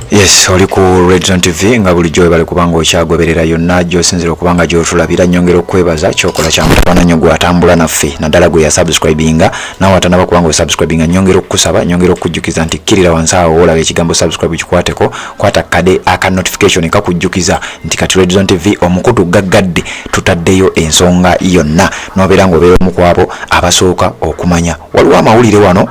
Yes, oli ku Red Zone TV nga bulijjo webale kubanga okyagoberera yonna gy'osinzira okuba nga gy'otulabira. Nnyongera okukwebaza kyokola kya mutabana nnyo gw'atambula naffe, naddala gwe yasubscribinga. Naawe atanaba kubanga osubscribinga, nnyongera okukusaba, nnyongera okukujjukiza nti kkirira wansi awo woolaba ekigambo subscribe, kikwateko, kwata kade aka notification kakujjukiza nti kati Red Zone TV omukutu gaggadde, tutaddeyo ensonga yonna, n'obeera ng'obeera omu ku abo abasooka okumanya. Waliwo amawulire wano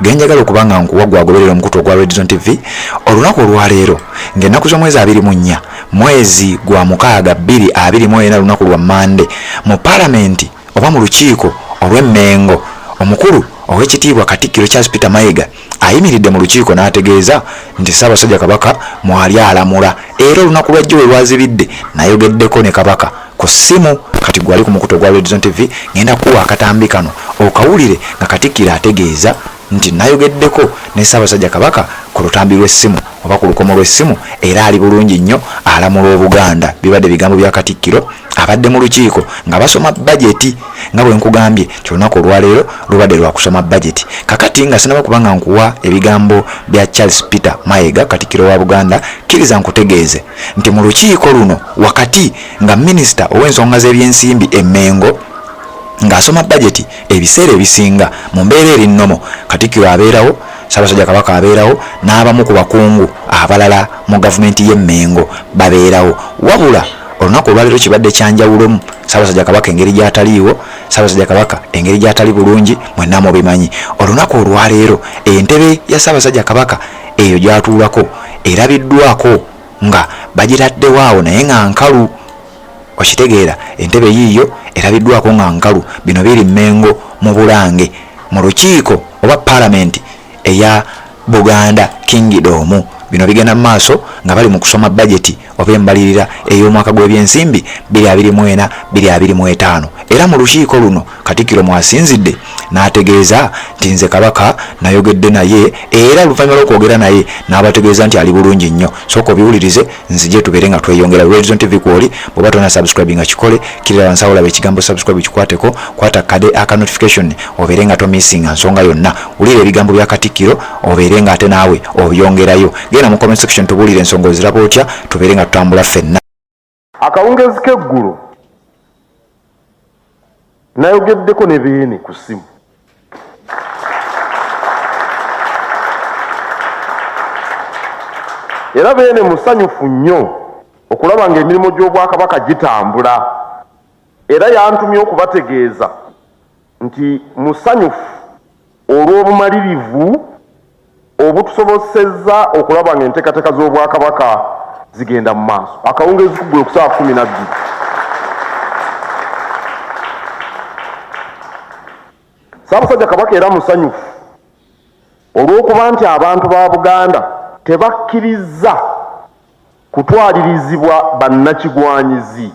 genjagala okuba nga nkuwa gwagoberera omukutu ogwa Red Zone TV olunaku olwaleero ng'ennaku z'omwezi 24 mwezi gwa mukaaga 2024, lunaku lwa Mmande. Mu Paalamenti oba mu lukiiko olw'Emmengo, omukulu ow'ekitiibwa Katikkiro Charles Peter Mayiga ayimiridde mu lukiiko n'ategeeza nti Ssaabasajja Kabaka mwali alamula, era olunaku lwajjo we lwazibidde nayogeddeko ne Kabaka ku ssimu. Kati gwali ku mukutu ogwa Red Zone TV, ngenda kuwa akatambi kano okawulire nga Katikkiro ategeeza nti nayogeddeko ne Ssaabasajja Kabaka ku lutambi lw'essimu oba ku lukomo lw'essimu, era ali bulungi nnyo, alamula Obuganda. Bibadde bigambo bya Katikkiro abadde mu lukiiko nga basoma bajeti, nga bwe nkugambye nti olunaku olwaleero lubadde lwa kusoma bajeti. Kakati nga sinaba kuba nga nkuwa ebigambo bya Charles Peter Mayiga, Katikkiro wa Buganda, kkiriza nkutegeeze nti mu lukiiko luno wakati nga minisita ow'ensonga z'ebyensimbi e Mmengo ng'asoma bajeti, ebiseera ebisinga mu mbeera eri nnomo Katikkiro abeerawo, Ssaabasajja Kabaka abeerawo, n'abamu ku bakungu abalala mu gavumenti y'e Mmengo babeerawo. Wabula olunaku olwaleero kibadde kyanjawulomu, Ssaabasajja Kabaka engeri gy'ataliiwo, Ssaabasajja Kabaka engeri gy'atali bulungi mwenna mubimanyi. Olunaku olwaleero entebe ya Ssaabasajja Kabaka eyo gy'atuulako erabiddwako nga bagitaddewo awo naye nga nkalu. Okitegeera, entebe yiiyo erabiddwako nga nkalu. Bino biri Mmengo mu Bulange mu lukiiko oba Paalamenti eya Buganda Kingdom. Bino bigenda mu maaso nga bali mu kusoma bajeti oba embalirira ey'omwaka gw'ebyensimbi 2024 2025, era mu lukiiko luno Katikkiro mwasinzidde n'ategeeza nti nze Kabaka nayogedde naye, era oluvannyuma lw'okwogera naye n'abategeeza nti ali bulungi nnyo. Sooka obiwulirize nzije tubeere nga tweyongera. Red Zone TV kwoli, bw'oba tonna subscribe nga kikole, kkirira wansi awo olaba ekigambo subscribe, kikwateko, kwata kade aka notification obeere nga tomissinga nsonga yonna. Wulira ebigambo bya Katikkiro obeere nga ate naawe obyongerayo. Genda mu comment section tubuulire ensonga oziraba otya, tubeere nga tutambula ffenna. Akawungeezi k'eggulo nayogeddeko ne Beene ku ssimu. Era Beene musanyufu nnyo okulaba ng'emirimu gy'Obwakabaka gitambula, era yantumye okubategeeza nti musanyufu olw'obumalirivu obutusobosezza okulaba ng'enteekateeka z'Obwakabaka zigenda mu maaso. Akawungeezi kuggulo ku ssaawa 12. Ssaabasajja Kabaka era musanyufu olw'okuba nti abantu ba Buganda tebakkirizza kutwalirizibwa bannakigwanyizi.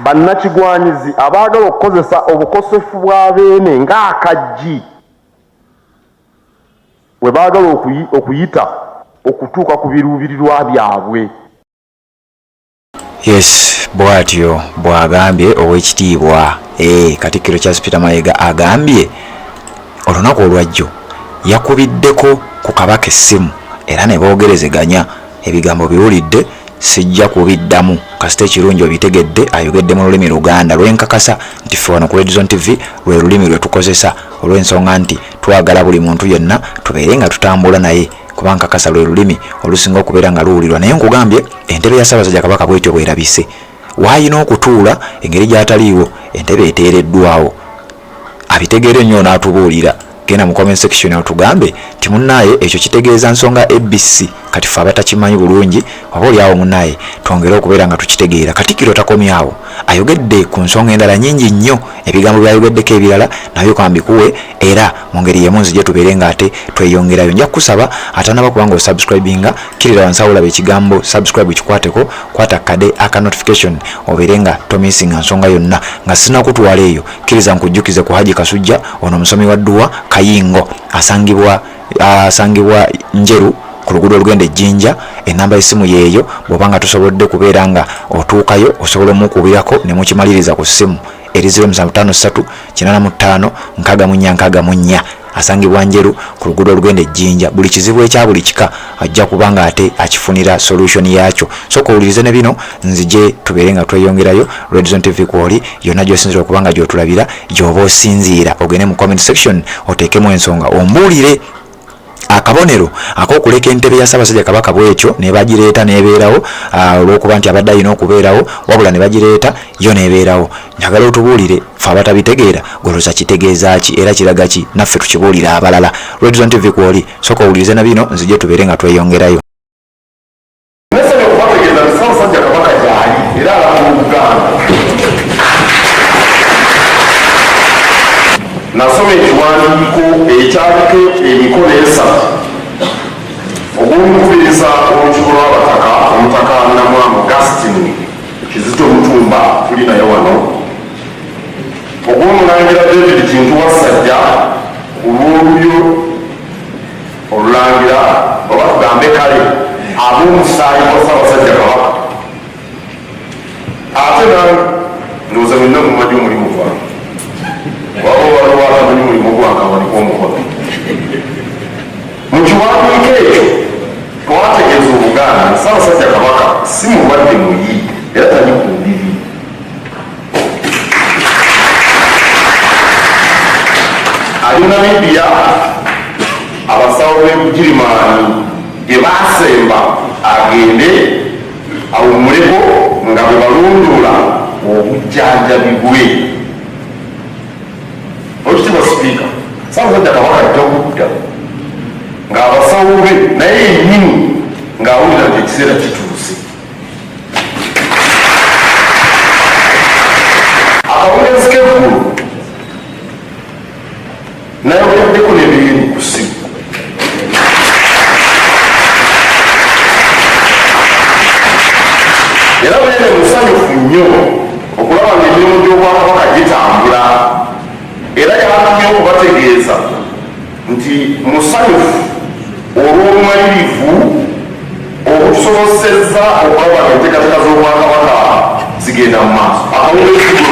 Bannakigwanyizi abaagala okukozesa obukosefu bwa Beene ng'akaggi we baagala okuyita okutuuka ku biruubirirwa byabwe. Yes, bwatyo bw'agambye ow'ekitiibwa Katikkiro Charles Peter Mayiga. Agambye olunaku olwajjo yakubiddeko ku Kabaka essimu era ne boogerezeganya. Ebigambo biwulidde, sijja kubiddamu, kasita ekirungi obitegedde. Ayogedde mu lulimi Luganda lwenkakasa nti ffe wano ku Red Zone TV lwe lulimi lwe tukozesa, olw'ensonga nti twagala buli muntu yenna tubeere nga tutambula naye, kuba nkakasa lwe lulimi olusinga okubeera nga luwulirwa. Naye nkugambye entebe ya Ssaabasajja Kabaka bwetyo bwerabise waayina okutuula, engeri gy'ataliiwo entebe eteereddwawo. Abitegeere nnyo n'atubuulira, genda mu comment section otugambe nti munnaaye ekyo kitegeeza nsonga ABC. Kati ffe abatakimanyi bulungi oba oli awo munnaaye twongere okubeera nga tukitegeera. Katikkiro takomyawo, ayogedde ku nsonga endala nyingi nnyo. Ebigambo byayogeddeko ebirala nabyo kambikuwe, era mu ngeri y'emu nzije tubeere nga ate tweyongerayo. Nja kukusaba atanaba kubanga osubscribinga, kkirira wansi awo olaba ekigambo subscribe, kikwateko, kwata kade aka notification obeere nga tomissinga nsonga yonna. Nga sinakutwala eyo, kkiriza nkujjukize ku Haji Kasujja. Ono omusomi wa dduwa Kayingo, asangibwa Njeru ku luguudo olugenda Ejjinja. Enamba y'essimu yeeyo, bw'oba nga tosobodde kubeera nga otuukayo osobola omukubirako ne mukimaliriza ku ssimu eri 0753 85 64 64. Asangibwa Njeru ku luguudo olugenda e Jinja. Buli kizibu ekya buli kika ajja kuba nga ate akifunira solution yaakyo. Sooka owulirize ne bino nzije tubeere nga tweyongerayo. Red Zone TV kwoli yonna gy'osinziira okuba nga gy'otulabira, gy'oba osinziira ogende mu comment section oteekemu ensonga ombuulire akabonero ak'okuleka entebe ya Ssaabasajja Kabaka bwetyo ne bagireeta n'ebeerawo olw'okuba nti abadde alina okubeerawo wabula ne bagireeta yo n'ebeerawo. Njagala otubuulire ffe abatabitegeera goloza kitegeeza ki era kiraga ki naffe tukibuulire abalala. Red Zone TV kwoli, sooka owulirize na bino nzije tubeere nga tweyongerayo. Nesabye okubategeeza nti Ssaabasajja Kabaka gyali era alaba Obuganda. Nasoma ekiwandiiko ekyaliko emikono esatu ogw'omukubiriza olukiiko lw'Abataka Omutaka Namwama Augustine Kizito Mutumba tuli naye wano, ogw'Omulangira David Kintu Wassajja ku lw'olulyo Olulangira oba tugambe kale ab'omusaayi gwa Ssaabasajja Kabaka. Ate nange ndowooza mwenna mumanyi omulimu gwange, waba waliwo atamanyi mulimu gwange awanike omukono. Mu kiwandiiko ekyo twategeeza Obuganda nti Ssaabasajja Kabaka si mulwadde muyi era tali ku ndiri. Ali Namibia abasawo b'e Bugirimaani gye baasemba agende awummuleko nga bwe balondoola obujjanjabi bwe. Owekitiibwa Sipiika, Ssaabasajja Kabaka ajja kudda ng'abasawo be naye yennyini ng'awulira nti ekiseera kituuse. Akawungeezi k'eggulo nayogeddeko ne Beene ku ssimu. Era Beene musanyufu nnyo okulaba ng'emirimu gy'Obwakabaka gitambula era yantumye okubategeeza nti musanyufu olw'obumalirivu obutusobosezza okulaba nga enteekateeka z'Obwakabaka zigenda mu maaso. Akawungeezi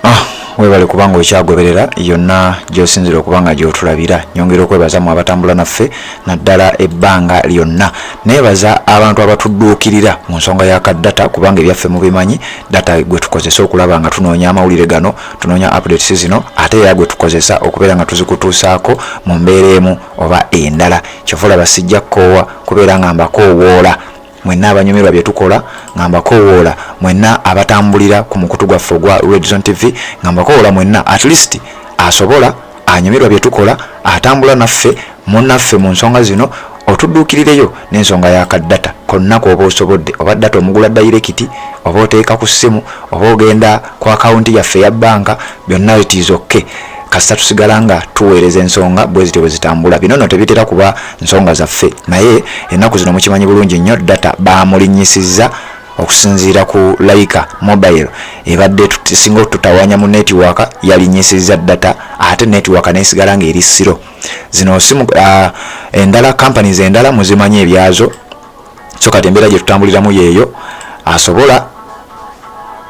Ah, webale kubanga okyagoberera yonna gyosinzira okuba nga gyotulabira. Nyongera okwebaza mu abatambula naffe naddala ebbanga lyonna. Nebaza abantu abatudduukirira mu nsonga ya kaddata kubanga ebyaffe mubimanyi, data gwe tukozesa okulaba nga tunoonya amawulire gano, tunoonya updates zino, ate era gwe tukozesa okubeera nga tuzikutuusaako mu mbeera emu oba endala. Kyova olaba sijja kukoowa kubeera nga mbakoowoola mwenna abanyumirwa bye tukola, nga mbakowoola mwenna abatambulira ku mukutu gwaffe ogwa Red Zone TV, nga mbakowoola mwenna at least asobola anyumirwa bye tukola, atambula naffe munnaffe mu nsonga zino, otudduukirireyo n'ensonga ya ka data konna k'oba osobodde, oba data omugula dayirekiti, oba oteeka ku ssimu, oba ogenda ku akawunti yaffe eya bbanka, byonna it is okay kasita tusigala nga tuweereza ensonga bwe zityo bwe zitambula. Bino nno tebitera kuba nsonga zaffe, naye ennaku zino mukimanyi bulungi nnyo data baamulinnyisizza okusinziira ku Laika Mobile ebadde esinga okututawaanya mu netiwaaka, yalinnyisizza data ate netiwaaka n'esigala ng'eri siro. Zino simu endala, companies endala muzimanyi ebyazo, so kati embeera gye tutambuliramu yeeyo. Asobola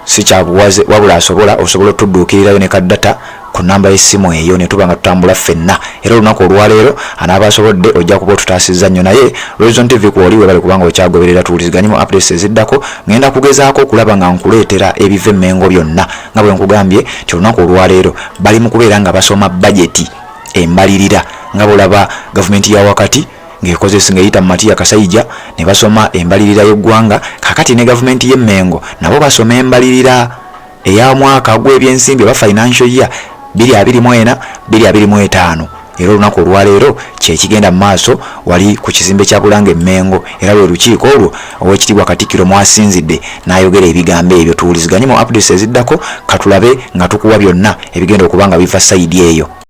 si kyabuwaze wabula asobola osobola otudduukirirayo ne ka data ku namba y'essimu eyo ne tuba nga tutambula ffenna. Era olunaku olwaleero anaaba asobodde ojja kuba otutaasizza nnyo. Naye Red Zone TV kwoli, webale kubanga okyagoberera. Tuwuliziganye mu updates eziddako. Ngenda kugezaako okulaba nga nkuleetera ebiva e Mmengo byonna nga bwe nkugambye nti olunaku olwaleero bali mu kubeera nga basoma bajeti embalirira, nga bw'olaba gavumenti ya wakati ng'ekozesa ng'eyita mu Matia Kasaija ne basoma embalirira y'eggwanga. Kaakati ne gavumenti y'e Mmengo nabo basoma embalirira eya mwaka gw'ebyensimbi oba financial year 2024 2025, era olunaku olwaleero kye kigenda mu maaso wali ku kizimbe kya Bulange e Mmengo, era lwe lukiiko olwo Oweekitiibwa Katikkiro mw'asinzidde n'ayogera ebigambo ebyo. Tuwuliziganye mu updates eziddako, katulabe nga tukuwa byonna ebigenda okuba nga biva sayidi eyo.